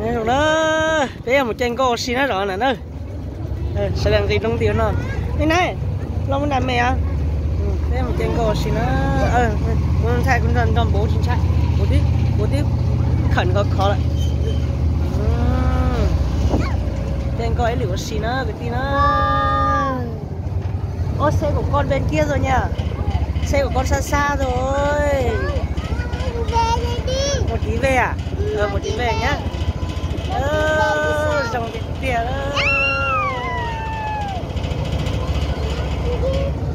Zoo na, peb yuav mus caij nkoj ua si na zov na na. Sawv daws nqis nroo ntiav no. Ib nab, los mus nram me os. Peb mus caij nkoj ua si na. Kuv ntshai kuv nrog npau tsis ntshai. Kuv twb khawm khov khov lawm. Caij nkoj ib lwm ua si na kwv tij na. Ua xe của con bên kia rồi nha. Xe của con xa xa rồi. Một tí về à? Ờ, một tí về nhá. Ơ, rau tiag tiag.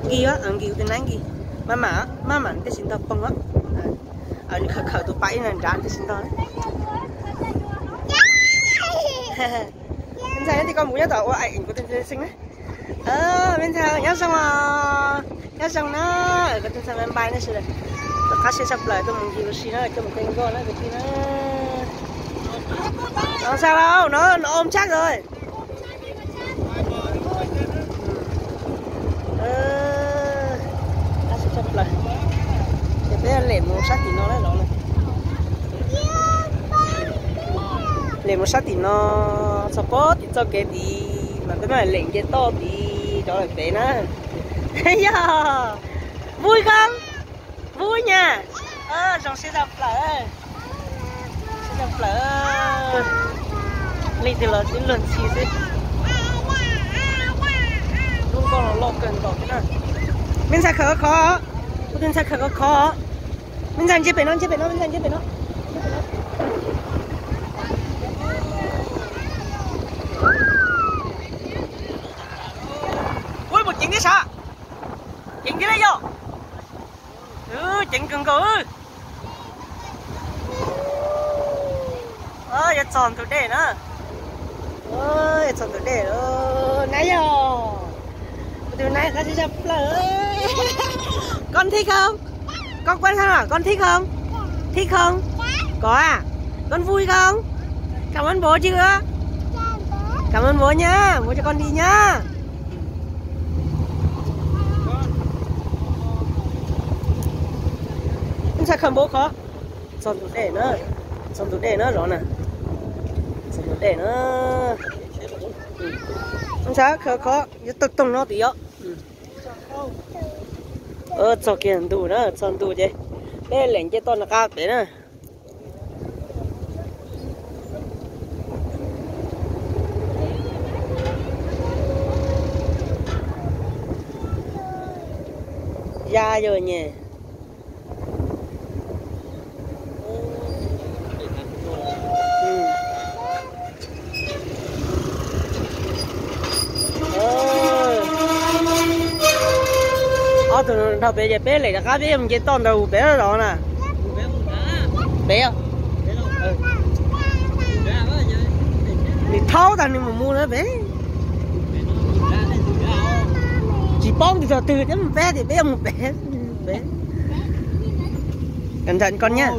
Nkis á, nkis tus nab nkis. Maj mam, maj mam tej tsis ntog poob á. Nws khawm khawm tus pas ib na nrad tej tsis ntog. Ntxhais nyob tim koj mus nyob tom ua aim kuv tus xeeb na. Me ntxhais nyob zoo os, nyob zoo na. Kuv tus ntxhais npai npai na sawv daws. Rov qab siab tshaj plaws tuaj mus nkis ua si na, coj mus caij nkoj na kwv tij na. Ntxhais lauj, nó nó ôm chắc rồi. Qab siab tshaj plaws. Ces peb lem mus sab tim no na zov na. Lem mus sab tim no, txog pem tim txoj kev tid mas peb mam lem nce toj tid rov lawm pem na. Yog, vui không? Vui nha. Zoo siab tshaj plaws. Siab tshaj plaws. Leej twg los tib luag ntxhi xwb. Lub nkoj no loj kawg nkaus thiab na. Me ntxhais khawm khov khov. Kuv tus ntxhais khawm khov khov. Me ntxhais nce pem no, nce pem no, me ntxhais nce pem no. Ua mus ceev thiab sav. Ceev thiab na yog. Ceev kawg nkaus. Yuav txog ntug dej na. Yuav txog ntug dej lawm na yog. Tus nab qab siab tshaj plaws. Con thích không? Con Quân Hằng à, con thích không? Thích không? Có à? Con vui không? Cảm ơn bố chưa? Cảm ơn bố nhá, bố cho con đi nhá. Ntxhais khawm npaum khov. Txog ntug dej na, txog ntug dej na zov na. Txog ntug dej na. Ntxhais khawm khov, yuav tawg toog no tim yom. Txog kiag ntug na, txog ntug ces peb lem nce toj nram qab pem na. Ya yog nyem. Ob tug nrog pem ces peb lem rov qab peb yuav mus nce toj ntawd pem los na. Pem. Nws thaub tag nws mus mus na pem. Tsis paub nws txog twg thiab mus pem tias peb yuav mus pem. Pem. Cẩn thận con nhá.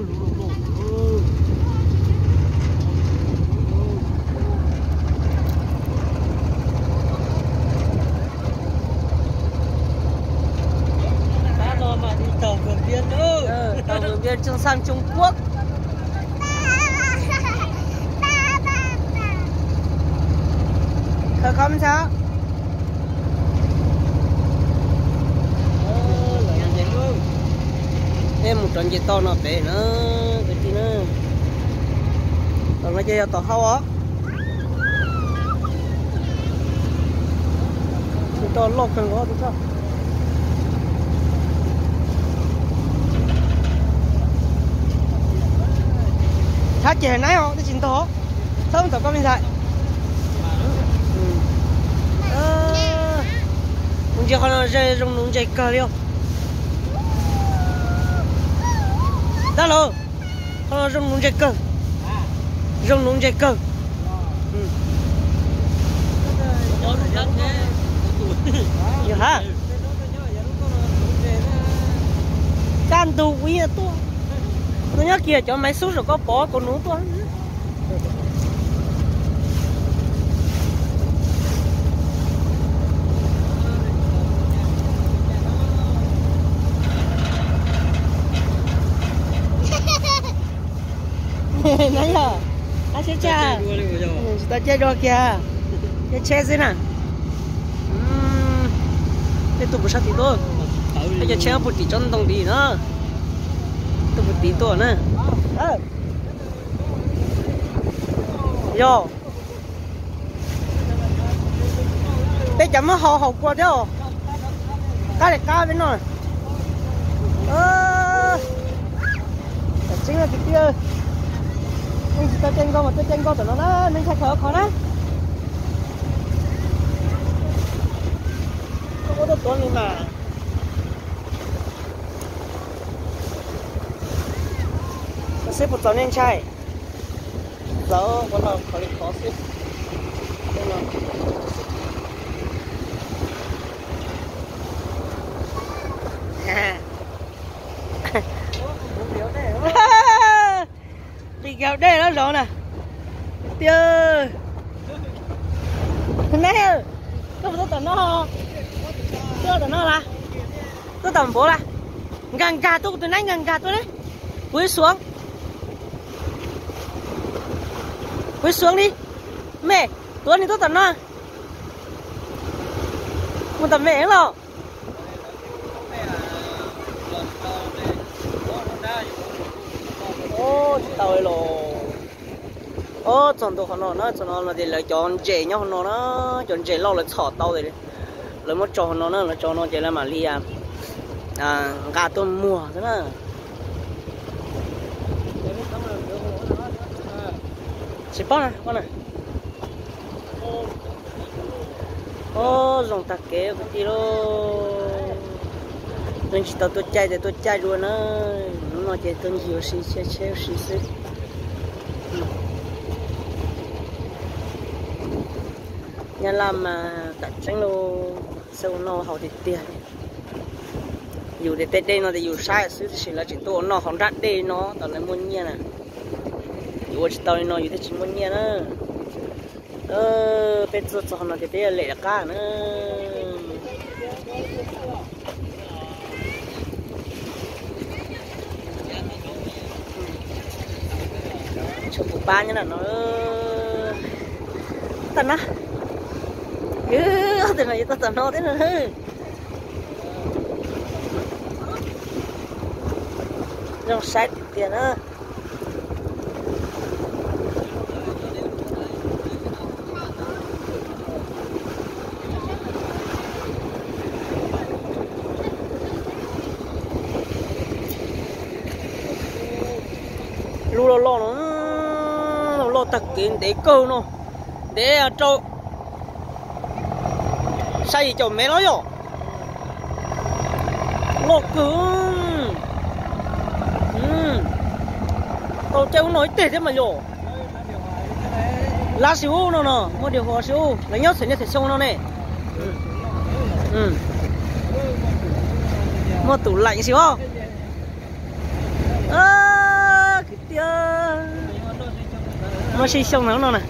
Tàu vượt biên Trương Sang Trung Quốc. Khawm khov me ntxhais. Peb mus rov nce toj no pem na, kwv tij na. Tom no ces yog tom hau os. Tus toj loj kawg nkaus tus toj. Thab ces hais nab os, twb tsis ntog. Thab mus tom koj me ntxhais. Kuv ntsia qhov no ze zoo nuv ntseg kawg li os. Dab laug, qhov no zoo nuv ntseg kawg. Zoo nuv ntseg kawg. Yog ha. Kaj ntug ua ib yam tuaj. Nws nyob kiag cov maiv xub saum koj pov kaus nuv tuaj. No yog, qab siab Tsis tau caij dua kiag, caij tsheb xwb na. Tej tuaj puas sab tid tuaj, cov tsheb puag tim tsob ntoo tid na. Tuaj puag tid tuaj na. Yog peb cov muab hau haus kua thiab os. Qab li qab peb noj. Tam tseeb tiag tiag. Yeej tsis tau caij nkoj mas tuaj caij nkoj tom no na, nej ntshai khaws qhov na. Koj muab tuaj tuav li mas. Xwb puas txaus nej ntshai? Txaus, qhov no qhov li qhov xwb. Nqis kiag dej lawm zov na. Tiag. Neb, koj puas tuaj tom no? Tuaj tom no las? Tuaj tom npuav las? Nkag nkag tuaj, kuv tus neb nkag nkag tuaj ne. Kuv ib suav, kuv ib suav li. Mej, tuav nws tuaj tom no. Mus tom mej los. Tsis tau los. Txog ntua qhov no na, txog no no ces lawv cov ntses nyob qhov no na, cov ntses loj lawv txhom tau, lawv muab tso qhov no na, lawv tso no ces lawv mam li nqa tuaj muag xwb na. Tsis paub na, paub na. Zoo tag kev kwv tij lauj. Leej tsis tau tuaj caij ces tuaj caij dua na. Hnub no ces tuaj ncig ua si, tsheb ua si xwb. Nyab Laj mas tam tseeb lauj, xav ua noj haus tiag tiag. Yus tias tej dej no tias yus saib xwb, tab sis lawv tseem tuaj ua noj hauv nrab dej no tas lawv muaj nyiaj na. Yus ua tsis tau li no yus thiaj tsis muaj nyiaj na. Peb tuaj txog no ces peb lem rov qab na. Tshuav kuv pab nyob nram no. Tom no, tom no yuav tau tom no thiab no. Zoo saib tiag tiag na. Lub loj loj no, loj tag kev ntev kawg no, ntev rau xya yim caum mev los yog. Loj kawg. Tau caij ub no ib teg thiab mas yog. Lab si ub no no, muaj diav huas si ub, lawv nyob txham niaj txham xyoo no ne. Muaj tus laim si os. Kwv tij, muaj sib xyoo no no na.